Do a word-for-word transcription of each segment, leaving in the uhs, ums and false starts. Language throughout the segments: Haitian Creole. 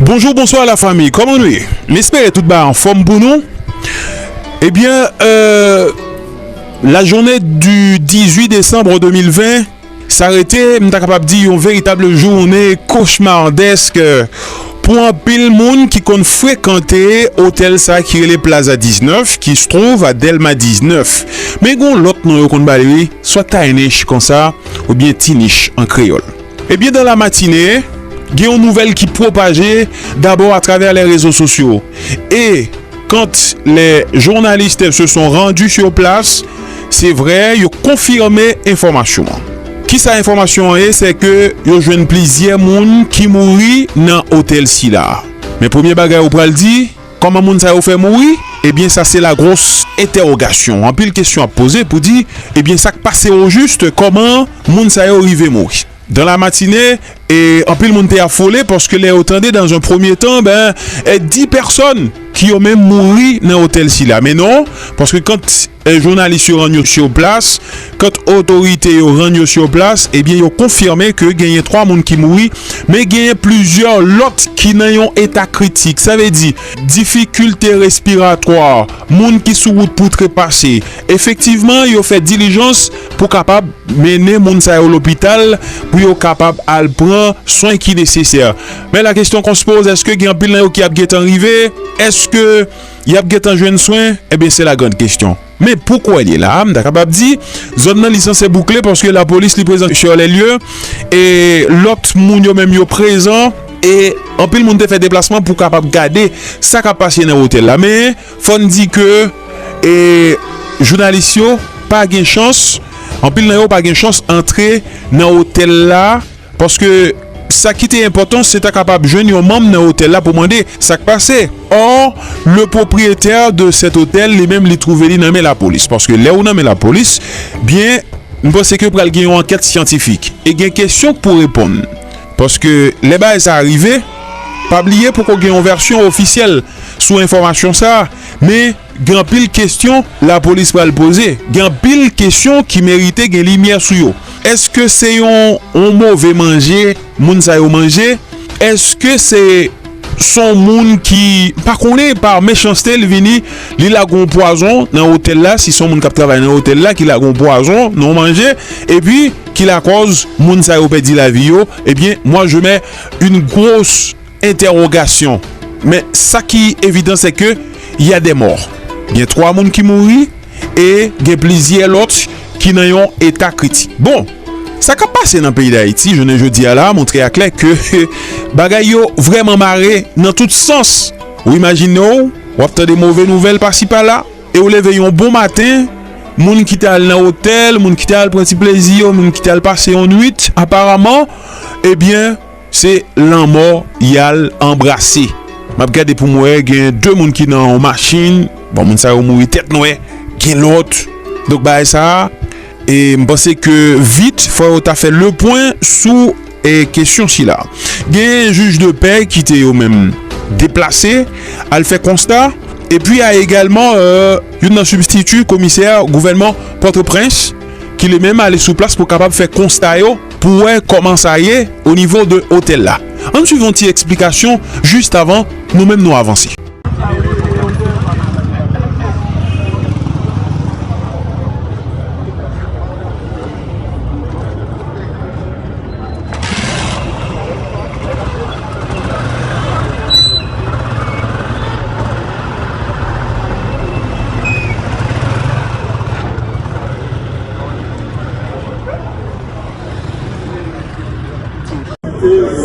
Bonjou, bonswa lafanmi, kòman nou ye? M espere tout bagay anfòm pou nou. Ebyen, euh, la journée du dix-huit décembre deux mille vingt, sa rete, m ta kapab di, yon veritab jounen kochmardèsk pou anpil moun ki konn frekante otèl sa ki rele Plaza diznèf, ki se twouve a Dèlma diznèf. Men gen yon lòt non yo konn ba li, swa Tiny Niche konsa, oubyen Ti Nich an kreyòl. Ebyen, dans la matinée, gen yon nouvèl ki pwopaje dabò atravè les réseaux sociaux. Et quand les journalistes se sont rendus sur place, se vre, yo konfime enfòmasyon an. Kisa enfòmasyon an ye? Se ke yo jwenn plizyè moun ki mouri nan otèl sila. Men premye bagay ou pral di, kòman moun sa yo fè mouri? Ebyen, sa se la grosse interrogation. Anpil kesyon ap poze pou di, ebyen, sa k pase au juste, kòman moun sa yo rive mouri? Dans la matinée, e anpil moun te afole paske lè yo tande, dans un premier temps, ben, e dis pèsòn ki yo menm mouri nan otèl sila. Men non, paske quand, e, jounalis yo rann yo sur place, quand otorite yo rann yo sur place, ebyen, yo konfime ke genyen twa moun ki mouri, men genyen plizyè lòt ki nan yon eta kritik. Sa vle di, difikilte respiratwa, moun ki sou wout pou trepase. Efektivman, yo fè dilijans pou kapab mennen moun sa yo lopital pou yo kapab al pran swen ki nesesè. Men la question qu'on se pose, èske gen anpil nan yo ki ap gentan rive? Èske y ap gentan jwenn swen? Ebyen, c'est la grande question. Men pou kwè li la, m ta kapab di, zòn nan li sanse boukle paske lapolis li prezan sur les lieux, e lòt moun yo menm yo prezan, e anpil moun te fè deplasman pou kapab gade sa k ap pase nan otèl la. Men fò n di ke, e, jounalis yo pa gen chans, anpil nan yo pa gen chans antre nan otèl la, paske sa ki te enpòtan, se ta kapab jwenn yon manm nan otèl la pou mande sa k pase. Or, le propriétaire de cet hôtel, li menm, li twouve li nan men lapolis. Paske lè ou nan men lapolis, byen, m panse ke pral gen yon ankèt syantifik. E gen kesyon k pou reponn. Paske lè bagay sa a rive, pa bliye poko gen yon vèsyon ofisyèl sou enfòmasyon sa a, men gen anpil kesyon lapolis pral poze, gen anpil kesyon ki merite gen limyè sou yo. Èske se yon, yon move manje moun sa yo manje? Èske se, se yon moun ki, pa konnen, pa mechanste, li vini, li lage yon pwazon nan otèl la, si se yon moun k ap travay nan otèl la, ki lage yon pwazon nan yon manje, epi ki lakòz moun sa yo pèdi lavi yo, ebyen, moi, je mets une grosse interrogation. Men sa ki evidan, se ke y a des morts. Gen twa moun ki mouri e gen plizyè lòt ki nan yon eta kritik. Bon, sa k ap pase nan peyi Dayiti jounen jodi a la montre aklè ke bagay yo vrèman mare nan tout sans. Ou imajine w, w ap tande move nouvèl pasi pala, e w leve yon bon maten, moun ki te al nan otèl, moun ki te al pran ti plezi yo, moun ki te al pase yon nwit, aparaman, ebyen, se lanmò y al anbrase. M ap gade pou m wè, gen de moun ki nan yon machin. Bon, moun sa yo mouri tèt nwè. Gen lòt. Donk, bagay sa a, e m panse ke vit, fò yo ta fè le pwen sou, e, kesyon sila. Gen jij de pè ki te yo menm deplase, al fè konsta. Epi, a egalman, e, youn nan sibstiti komisè gouvènman Pòtoprens, ki li menm ale sou plas pou kapab fè konsta yo, pou wè kòman sa ye o nivo de otèl la. Ann swiv yon ti eksplikasyon jis avan nou menm nou avanse.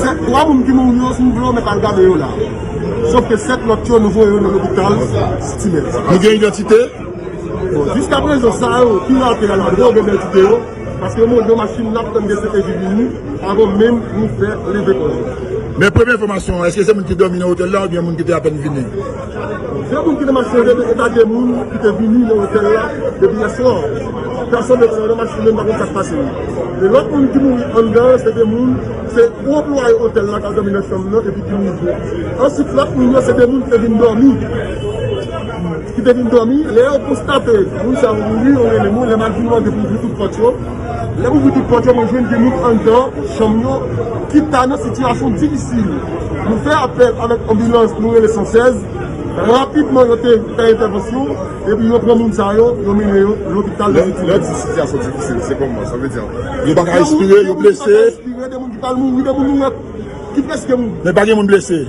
Se twa moun ki mouri yo, si w vle, w mèt al gade yo la. Sof ke sèt lòt yo, nou voye yo nan lopital City Med. Nou gen idantite? Bon, jiskaprezan, sa yo ki rate a la, nou gen idantite yo. Paske yo monte nan machin, n ap tann D C P J vini, avan menm nou fè leve kò yo. Men premye enfòmasyon an, èske se moun ki dòmi nan otèl la oubyen moun ki te apèn vini? Se moun ki nan machin an, e ta de moun ki te vini nan otèl la depi yèswa. Pèsonn nan machin nan pa konn sa k pase. E lòt moun ki mouri anndan an, se de moun, se yon anplwaye otèl la k ap dòmi nan chanm nan epi ki mouri. Answit, lòt moun yo, se de moun ki te vin dòmi. Ki te vin dòmi, lè yo konstate moun sa yo mouri, yo rele mwen, lè m al vin mande pou ouvri tout pòt yo. Lè m ouvri tout pòt yo, mwen jwenn de moun anndan chanm yo ki ta nan sitiyasyon difisil. Nou fè apèl avèk anbilans, nou rele san sèz. Rapidman, yo te fè entèvansyon, epi yo pran moun sa yo, yo mennen yo lopital. Lè, lè di sitiyasyon difisil, se kòman? Sa vle di, yo pa ka respire, yo blese. Yo pa ka respire, de moun ki pral mouri, de moun nou wè ki prèske mouri. Men pa gen moun blese.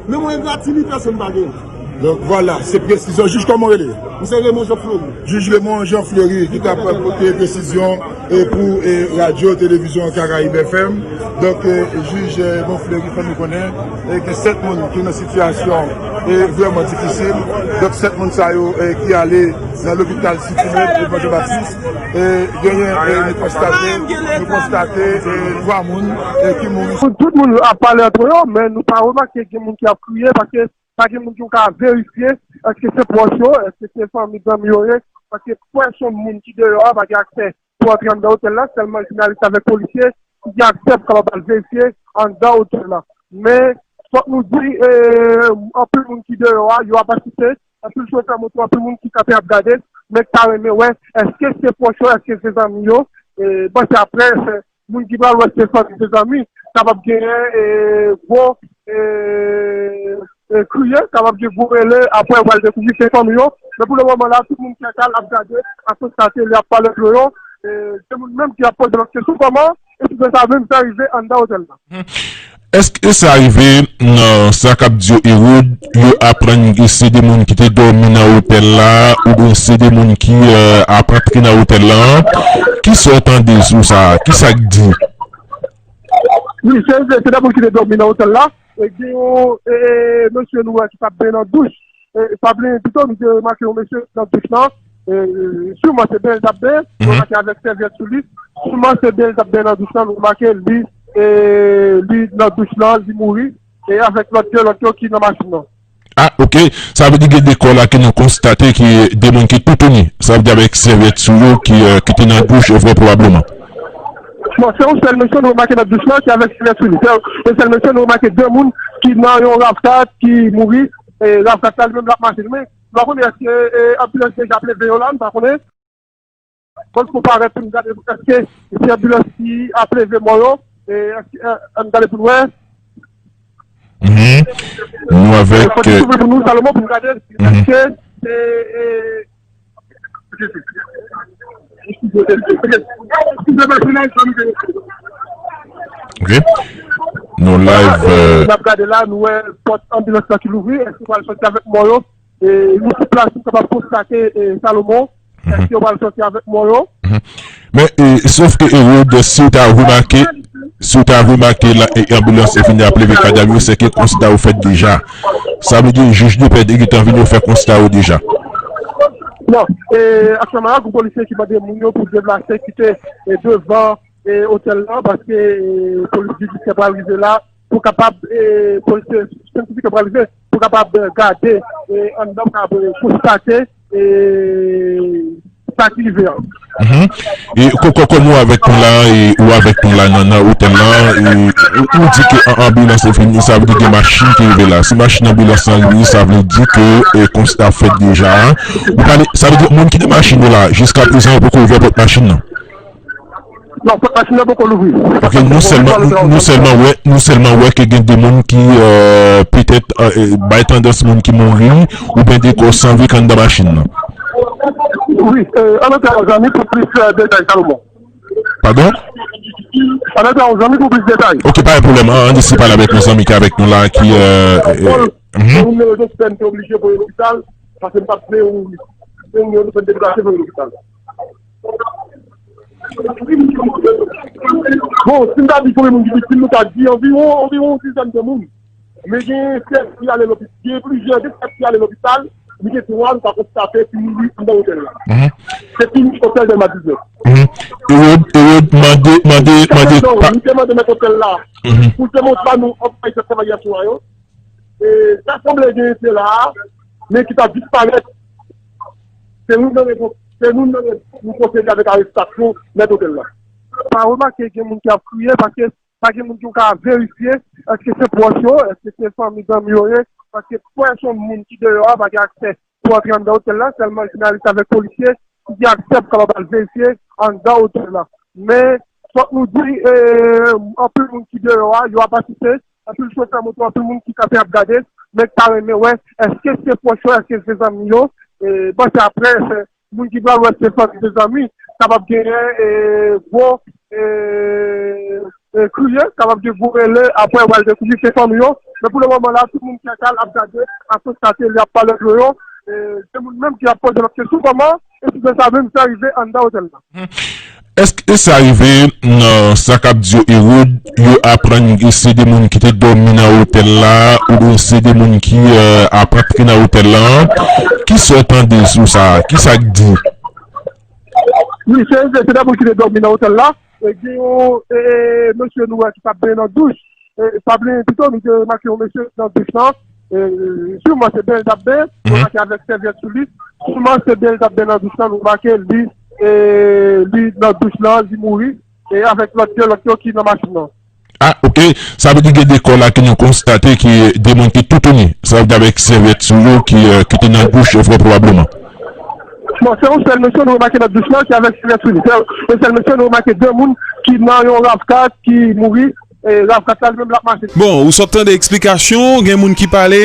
Men mwen egratimit, pèsonn pa gen. Donk, vwala, se presizyon. Jij, kòman w rele? Mwen se Raymond Jean Fleury. Jij Raymond Jean Fleury, ki t ap pote presizyon e pou, e, Radyo Televizyon Karayib F M. Donk, e, jij, e, Raymond Fleury fè nou konnen, e, gen sèt moun ki nan sitiyasyon, e, vrèman difisil. Donk, sèt moun sa yo, e, ki ale nan lopital City Med, Edmond Jean Baptiste, e, genyen, e, nou konstate, nou konstate, e, twa moun, e, ki mouri. Tout moun ap pale antre yo, men nou pa remake gen moun ki ap kriye, paske pa gen moun ki ka verifye èske se pwòch yo, èske se fanmi, zanmi yo ye, paske pèsonn moun ki deyò a pa gen aksè pou antre anndan otèl la, sèlman jounalis avèk polisye ki gen aksè pou kapab al verifye anndan otèl la. Men, fòk nou di, e, anpil moun ki deyò a, yo ap asiste, anpil chofè moto, anpil moun ki kanpe ap gade, men ki ta renmen wè, èske se pwòch yo, èske se zanmi yo, e, bon, se apre, se moun ki pral wè se fanmi, se zanmi, kapab genyen, e, gwo, e, e, kriye, kapab gen gwo rele, apre yo pral dekouvri se fanmi yo. Men pou le moman la, tout moun ki antre ap gade, ap konstate, li ap pale antre yo. E, gen moun menm ki ap poze lòt kesyon, kòman ensidan sa menm fè rive anndan otèl la? Èske sa rive nan sa k ap di yo Erod, yo aprann ke se de moun ki te dòmi nan otèl la, oubyen se de moun ki, e, ap antre nan otèl la? Kisa w tande sou sa? Kisa k di? Wi, se, se, se de moun ki te dòmi nan otèl la. E gen yon, e, mesye nou wè ki t ap benyen nan douch. E, pa byen pito, nou te remake yon mesye nan douch lan. E, siman se benyen l t ap benyen, nou remake avèk sèvyèt sou li. Siman se benyen l t ap benyen nan douch lan, nou remake li, e, li nan douch lan, li mouri. E avèk lòt de lòt yo ki nan machin nan. Ah, ok. Sa vle di gen de kò la ke nou konstate ki de moun ki toutouni. Sa vle di avèk sèvyèt sou yo ki, e, ki te nan douch, vrè pwobableman. Non, se yon sèl mesye nou remake nan douch lan ki avèk sèvyèt sou li. Se yon sèl mesye nou remake de moun ki nan yon RAV kat ki mouri. E RAV kat la, li menm l ap mache. Men, nou pa konnen èske, e, anbilans deja ap leve yo la, nou pa konnen. Bon, pou parèt pou n gade èske se anbilans ki ap leve mò yo, e èske, e, ann gade pou n wè. Mhm. Nou avèk, fòk nou ouvri pou nou, Salomon, pou n gade èske se, e, Ok. Nou live, e, n ap gade la, nou wè pòt anbilans la ki louvri, èske pral sòti avèk mò yo? E, nou sou plas, nou kapab konstate, e, Salomon, èske yo pral sòti avèk mò yo? Mhm. Men, e, sof ke Erod, si w ta remake, si w ta remake la, e, anbilans e vini ap leve kadav yo, se ke konsta yo fèt deja. Sa vle di, jij de pè te gentan vini, yo fè konsta yo deja. Non, e, aktyèlman, la, gwoup polisye ki mande moun yo pou deplase, kite, e, devan, e, otèl lan, paske, e, polis jidisyè pral rive la, pou kapab, e, polisye syantifik yo pral rive pou kapab, e, gade, e, anndan, pou kapab, e, konstate, e, sa ki rive an. Mhm. E kò-, kò-, kòm ou avèk nou la, e ou avèk nou la nan, nan otèl la, e ou, ou di ke an-, anbilans yo vini, sa vle di gen machin ki rive la. Si machin anbilans lan rive, sa vle di ke, e, konsta fèt deja. Ou pale, sa vle di moun ki nan machin yo la, jiska prezan yo poko ouvè pòt machin nan. Non, pòt machin nan poko louvri. Ok, nou sèlman, nou, nou sèlman wè, nou sèlman wè ke gen de moun ki, e, petèt, e, e, bay tandans moun ki mouri, oubyen de kò san vi k anndan machin nan. Wi, e, ann antre yon zanmi pou plis, e, detay, Salomon. Padon? Ann antre yon zanmi pou plis detay. Ok, pa gen pwoblèm. Ann, ann eseye pale avèk yon zanmi ki avèk nou la, ki, e, e, e, mhm. Yon nimewo de sèn te oblije voye lopital, paske m t ap vle yon, yon nimewo de sèn te deplase voye lopital. Bon, si m ta di konbyen moun ki viktim, nou ta di anviwon, anviwon yon dizèn de moun. Men gen sèt ki ale lopi-, gen plizyè de sèt ki ale lopital, men gen twa nou ka konstate ki mouri anndan otèl la. Mhm. Se pi otèl Dèlma diznèf. Mhm. Erod, Erod, mande, mande, mande, non, pa- nou te mande mèt otèl la, mhm, pou l te montre ba nou anpil travayè sou yo. E, ta sanble gen se la, men ki ta disparèt. Se nou nan rezon, se nou nan rezon nou pwosede avèk arestasyon mèt otèl la. Pa remake gen moun ki ap kriye, paske pa gen moun ki ka verifye èske se pwòch yo, èske se fanmi, zanmi yo ye, paske pèsonn moun ki deyò a pa gen aksè pou antre anndan otèl la, sèlman jounalis avèk polisye ki gen aksè pou kapab al verifye anndan otèl la. Men, fòk nou di, e, anpil moun ki deyò a, yo ap asiste, anpil chofè moto, anpil moun ki kanpe ap gade, men ki ta renmen wè, èske se pwòch yo, èske se zanmi yo, e, bon, se apre, se moun ki pral wè se fanmi, se zanmi, kapab genyen, e, gwo, e, e, kriye, kapab gen gwo rele, apre, w al dekouvri se fanmi yo. Men pou le moman la, tout moun ki al ap gade, ap konstate, li ap pale dlo yo. E, gen moun menm ki ap poze lòt kesyon, kòman ensidan sa menm fè rive anndan otèl la? Èske sa rive nan sa k ap di yo Erod, yo aprann se de moun ki te dòmi nan otèl la, oubyen se de moun ki, e, ap antre nan otèl la? Kisa w tande sou sa? Kisa k di? Wi, se, se, se de moun ki te dòmi nan otèl la. E gen yon, e, e, mesye nou wè ki t ap benyen nan douch. E, pa bliye pito, nou te remake yon mesye nan douch lan. E, siman se benyen l t ap benyen, nou remake avèk sèvyèt sou li. Siman se benyen l t ap benyen nan douch lan, nou remake li, e, li nan douch lan, li mouri. E avèk lòt de lòt yo ki nan machin nan. Ah, ok. Sa vle di gen de kò la ke nou konstate ke de moun ki toutouni, sa vle di avèk sèvyèt sou yo ki, e, ki te nan douch yo, fò pwobableman. Bon, se yon sèl mesye nou remake nan douch lan ki avèk sèvyèt sou li. Se yon sèl mesye nou remake de moun ki nan yon rav kat ki mouri, e rav kat la li menm l ap mache. Bon, ou sot tande eksplikasyon, gen moun ki pale,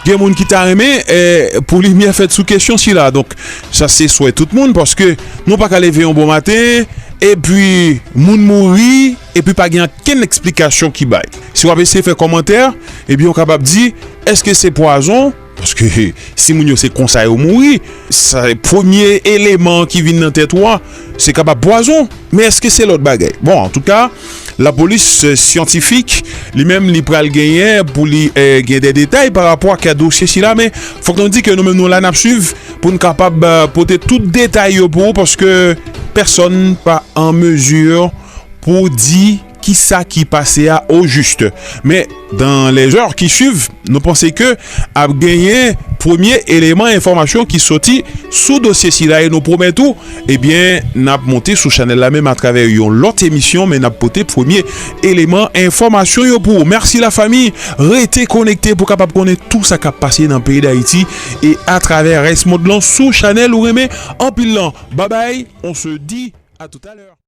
gen moun ki ta renmen, e, pou limyè fèt sou kesyon sila. Donk, sa se swè tout moun, paske nou pa ka leve yon bon maten, epi moun mouri, epi pa gen okenn eksplikasyon ki bay. Si w ap eseye fè kòmantè, ebyen, w kapab di, èske se pwazon? Paske si moun yo se konsa yo mouri, sa, premye eleman ki vin nan tèt ou a, se kapab pwazon. Men èske se lòt bagay? Bon, antouka, lapolis, e, syantifik, li menm, li pral genyen pou li, e, gen de detay pa rapò ak dosye sila, men fòk nou di ke nou menm, nou la, n ap swiv pou n kapab, e, pote tout detay yo pou ou, paske pèsonn pa an mezi pou di kisa ki pase a o jis. Men, dans les heures qui suivent, nou panse ke ap genyen premye eleman enfòmasyon ki soti sou dosye sila e nou pwomèt ou, ebyen, n ap monte sou chanèl la menm atravè yon lòt emisyon, men n ap pote premye eleman enfòmasyon yo pou ou. Mèsi lafanmi, rete konekte pou kapab konnen tou sa k ap pase nan peyi Dayiti e atravè rès mond lan sou chanèl ou renmen anpil lan. Babay, on se dit à tout à l'heure.